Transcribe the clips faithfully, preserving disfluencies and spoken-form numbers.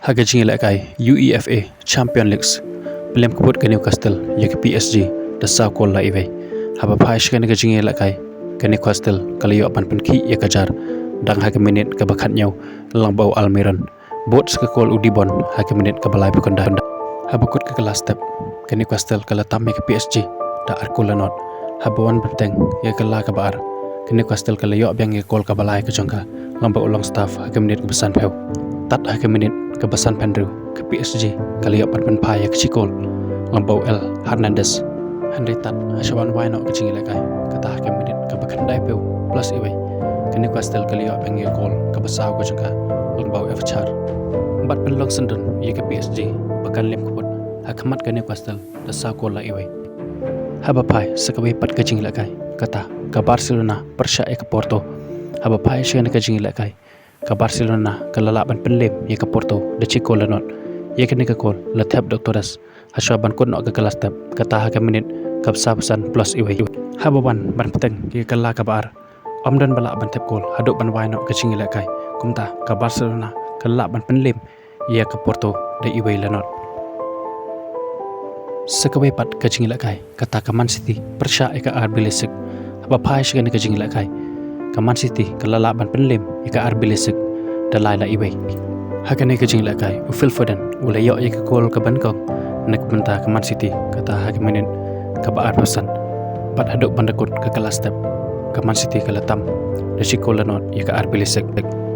Ha ka jingïalehkai UEFA Champions League, pynlem kput ka Newcastle ïa ka P S G da saw kol la iwei. Haba phai sha kane ka jingïalehkai, ka Newcastle ka la ïoh ban pynkhih ïa ka jar dang ha ka minit kaba khatñiew, lyngba u Almiron. Bud sa ka kol u Dibon ha ka minit kaba lai bad khyndai. Haba kut ka kylla step, ka Newcastle ka la tam ïa ka P S G da ar kol la nod. Haba wan bteng ïa ka kylla kaba ar, ka Newcastle ka la ïoh biang ïa ka kol kaba lai ka jong ka, lyngba u Longstaff ha ka minit kaba sanphew. Tad ha ka minit kaba sanphew hynriew, ka P S G ka la ïoh ban pynphai ïa ka shi kol, lyngba u Enzo Fernandez. Hynrei tad ha shuwa ban wai noh ka jingïalehkai, kata ha ka minit kaba khyndaiphew plus iwei, ka Newcastle ka la ïoh biang ïa ka kol kaba saw ka jong ka, lyngba u Efchar. Bad pynlong syndon ïa ka P S G ba kan lem kput ha khmat ka Newcastle da saw kol la iwei. Haba phai sa kawei pat ka jingïalehkai, kata ka Barcelona pyrshah ïa ka Porto. Haba phai sha kane ka jingïalehkai, ka Barcelona ka la lah ban pynlem ïa ka Porto da shi kol la nod. Ïa kane ka kol la thep da u Torres ha shuwa ban kut noh ka kylla step, kata ha ka minit kaba sawphew san plus iwei. Haba wan ban bteng ïa ka kylla kaba ar, ym don ba lah ban thep kol haduh ban wai noh ka jingïalehkai. Kumta ka Barcelona ka la lah ban pynlem ïa ka Porto da iwei la nod. Sa kawei pat ka jingïalehkai, kata ka Man City pyrshah ïa ka R B Leipzig. Haba phai sha kane ka jingïalehkai, ka Man City ka la lah ban pynlem ïa ka R B Leipzig da lai la iwei. Ha kane ka jingïalehkai, u Phil Foden u la ïoh ïa ka kol kaba nyngkong na ka bynta ka Man City, kata ha ka minit kaba arphew san. Bad haduh ban da kut ka kylla step, ka Man City ka la tam da shi kol la nod ïa ka R B Leipzig.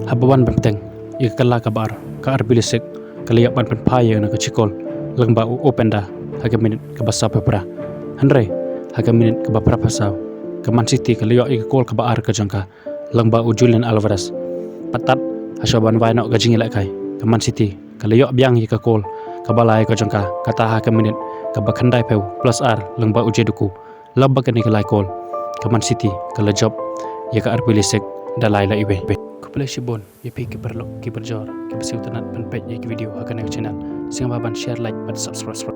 Haba wan ban bteng ïa ka kylla kaba ar, ka R B Leipzig ka la ïoh ban pynphai ïa kane ka shi kol, lyngba u Openda ha ka minit kaba sawphew phra. Hynrei ha ka minit kaba phraphew saw, ka Man City ka la ïoh ïa ka kol kaba ar ka jong ka, lyngba u Julian Alvarez. Bad tad ha shuwa ban wai noh ka jingïalehkai, ka Man City ka la ïoh biang ïa ka kol kaba lai ka jong ka, kata ha ka minit kaba khyndaiphew plus ar, lyngba u Jediku. Lyngba kane ka lai kol, ka Man City ka la jop ïa ka R B Leipzig da lai la iwei. Khublei shibun ïa phi ki paralok ki parajor kiba sngewtynnat ban peit ïa ki video ha kane ka channel. Sngewbha ban share, like bad subscribe.